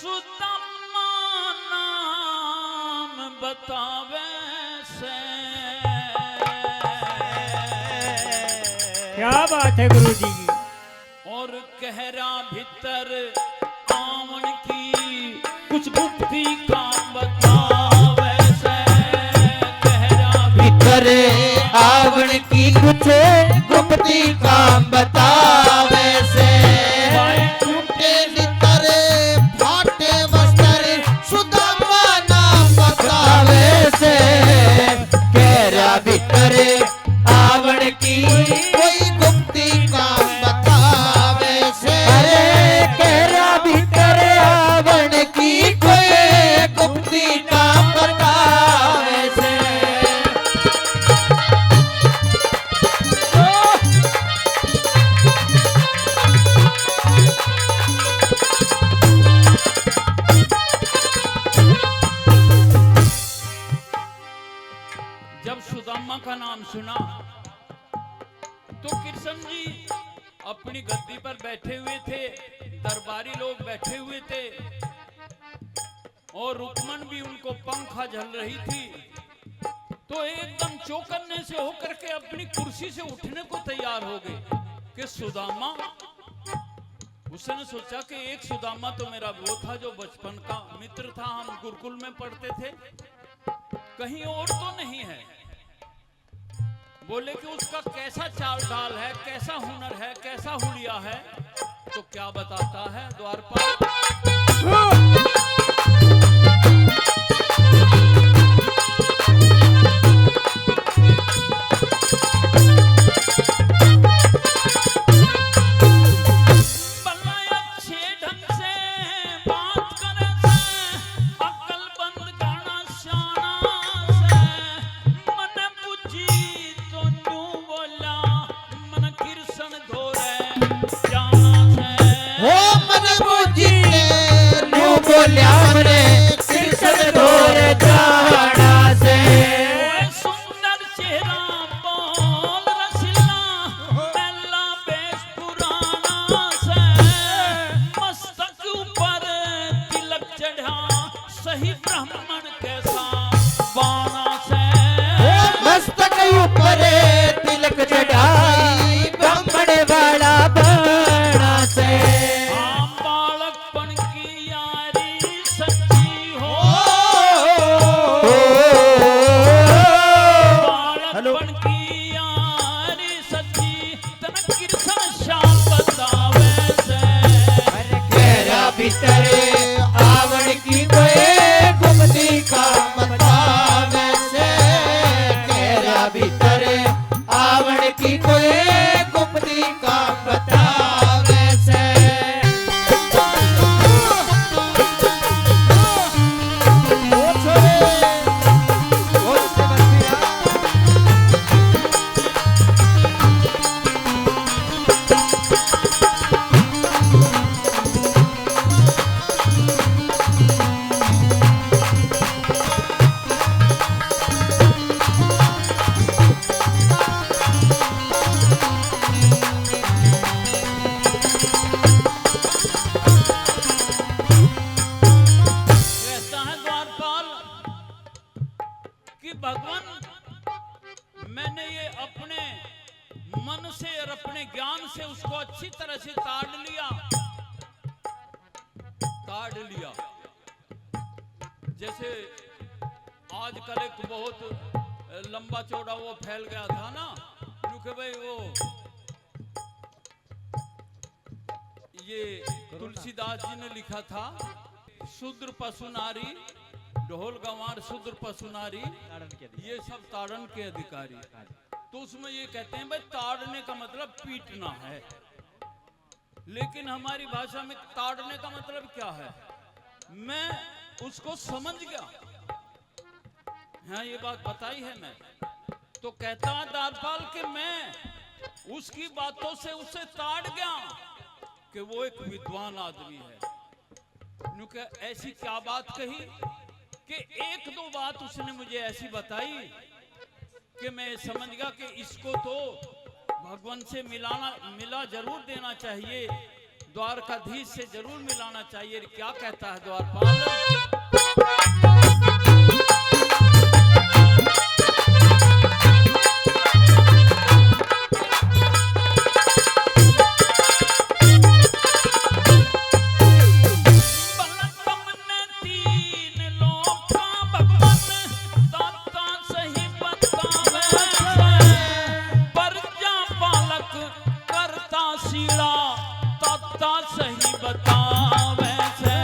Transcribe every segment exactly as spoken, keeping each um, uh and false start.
सुदामा नाम बतावे से। क्या बात है गुरु जी की। और कहरा भीतर आवण की कुछ गुप्ती काम बतावे से। कहरा भीतर आवण की कुछ गुप्ती काम बतावे से। टूटे लितर फाटे वस्तर सुदामा नाम बतावे से। कहरा भीतर आवण की कोई गुप्ती काम बतावे से। अरे कहरा भीतर आवण की कोई गुप्ती काम बतावे से। जब सुदामा का नाम सुना तो कृष्ण जी अपनी गद्दी पर बैठे हुए थे, दरबारी लोग बैठे हुए थे और रुक्मण भी उनको पंखा झल रही थी। तो एकदम चौकन्ने से होकर के अपनी कुर्सी से उठने को तैयार हो गए कि सुदामा। उसने सोचा कि एक सुदामा तो मेरा वो था जो बचपन का मित्र था, हम गुरुकुल में पढ़ते थे, कहीं और तो नहीं है। बोले कि उसका कैसा चाल ढाल है, कैसा हुनर है, कैसा हुलिया है, तो क्या बताता है द्वारपाल। बल्ला अच्छे ढंग से बात करे से, अकलमंद घणा स्याणा से। मन बुझी तो न्यू बोल्या, मन कृष्ण धोरे जाना से। हो मन बुझी ने न्यू बोल्या, मन कृष्ण धोरे जाना से। ओए सुंदर चेहरा बोल रसीला, मैला वेश पुराना से। मस्तक ऊपर तिलक चढ़ा, सही ब्राह्मण कैसा बाणा से। मस्तक ऊपर तिलक चढ़ाई, ब्राह्मण वाला बाणा से। हाँ, बालकपन की यारी सच्ची हो। बालकपन की यारी सच्ची, तन कृष्ण श्याम बतावे से। अरे कहरा भीतर आवण की कोई गुप्ती काम बतावे से। कहरा भीतर आवण की कोई गुप्ती काम बतावे से। ओ छोरे, ओ छोरे। कहता है द्वारपाल कि भगवान, मैंने ये अपने मन से और अपने ज्ञान से उसको अच्छी तरह से ताड़ लिया, ताड़ लिया। जैसे आजकल एक बहुत लंबा चौड़ा वो फैल गया था ना, क्योंकि भाई वो ये तुलसीदास जी ने लिखा था, शूद्र पशु नारी, ढोल गंवार शूद्र पशु नारी, ताड़न के अधिकारी। ये सब ताड़न के अधिकारी। तो उसमें ये कहते हैं भाई, ताड़ने का मतलब पीटना है, लेकिन हमारी भाषा में ताड़ने का मतलब क्या है? मैं उसको समझ गया। हाँ, ये बात बताई है मैं। तो कहता है द्वारपाल कि मैं उसकी बातों से उसे ताड़ गया कि वो एक विद्वान आदमी है। न्यू कह, ऐसी क्या बात कही कि एक दो बात उसने मुझे ऐसी बताई कि मैं समझ गया कि इसको तो भगवान से मिलाना, मिला जरूर देना चाहिए। द्वारकाधीश से जरूर मिलाना चाहिए। क्या कहता है द्वारपाल? बलकम ने तीन लोकां भगवान दाता सही बतावे सै, प्रजा पालक करता सीला ताता सही बतावे सै।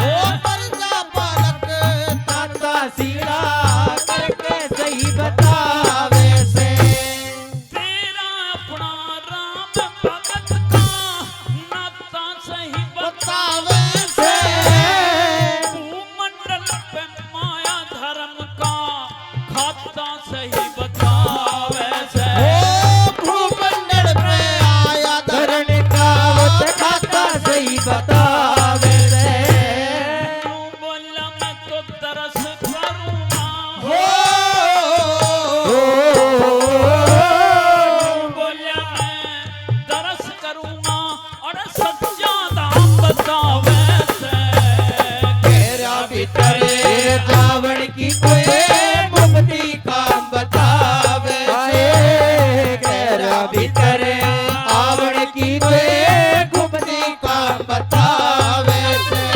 ओ प्रजा पालक ताता सीला करके सही बतावे सै। तेरा अपना राम भगत का नाता सही बतावे सै। भूमंडल पे माया धर्म का खाता सही बतावे सै। ओ भूमंडल पे आया धर्म का खाता सही बतावे सै। यूं बोला मैं तो तरस करूंगा। हो। बोला मैं तरस करूंगा, अरे सच्चा धाम बतावे सै। तेरा भीतर आवण की कोई मुक्ति काम बतावे सै। तेरा भीतर आवण की कोई मुक्ति काम बतावे सै।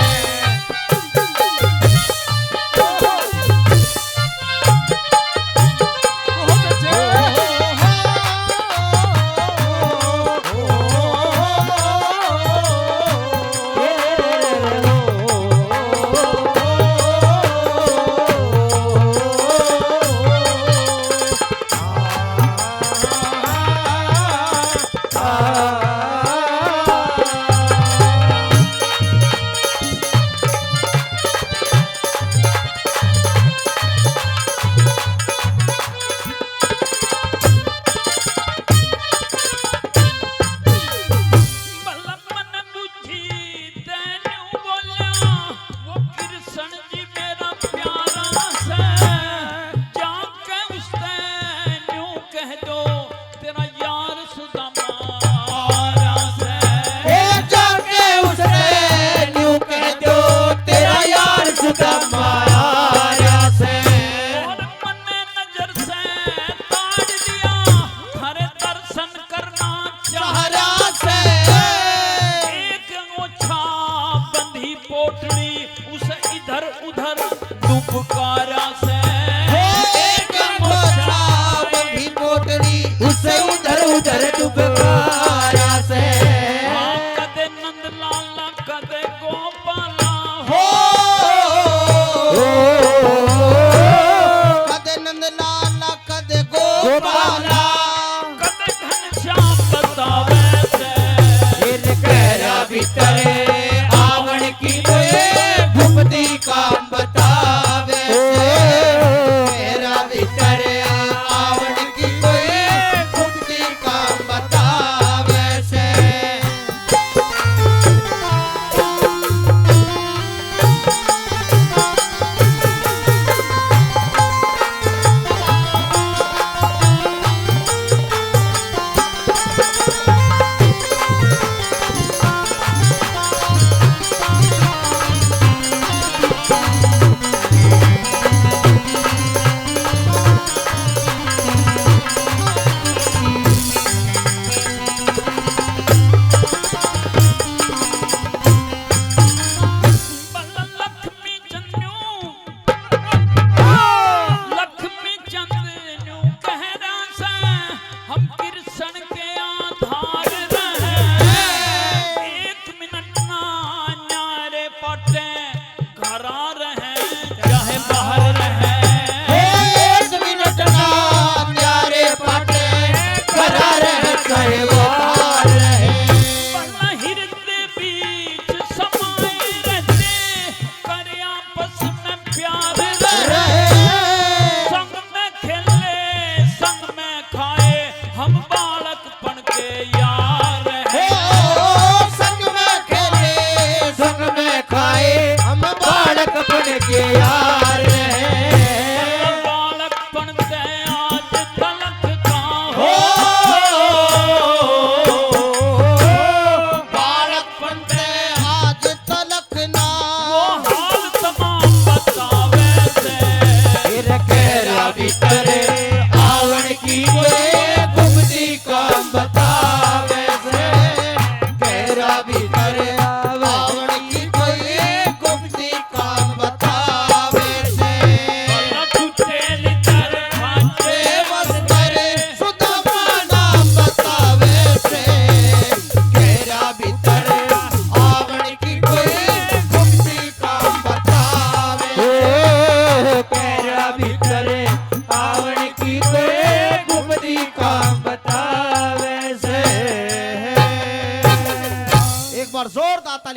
भला मन बुझी तैनू बोल्या, वो कृष्ण जी मेरा प्यारा सै, जाके उससे न्यू कह दो, तेरा यार सुदामा आ रहा सै। ए, जाके उससे न्यू कह दो, तेरा यार सुदामा आ रहा सै। और मन्ने नजर से ताड़ दिया, थारे दर्शन करना चाह रहा सै। एक ओछा बंधी पोटली, उसे इधर उधर डुबकारा सै। एक ओछा बंधी पोटली, उसे इधर उधर डुबकारा सै। हाँ, कदे नंद लाला, कदे गोपाला। हो। कदे नंद लाला, कदे गोपाला। कदे घनश्याम बतावे सै। इन कहरा भीतर आवण की कोई भुपति काम बतावे सै। कहरा भीतर आवण की कोई भुपति काम बतावे सै। लक्ष्मी चंद न्यू कह रहा सै, हम कृष्ण के आधार रहे। एक मिनट ना न्यारे पाटे, घरा रहे चाहे बाहर रहे। एक मिनट ना न्यारे पाटे, घरा रहे चाहे बाहर रहे। पहला हृदय बीच समाए रहते, करे आपस में प्यार रहे। रहे। संग में खेले, संग में खाए, हम बालकपन के यार हैं। हो, संग में खेले, संग में खाए, हम बालकपन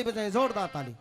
बजाएं जोरदार ताली।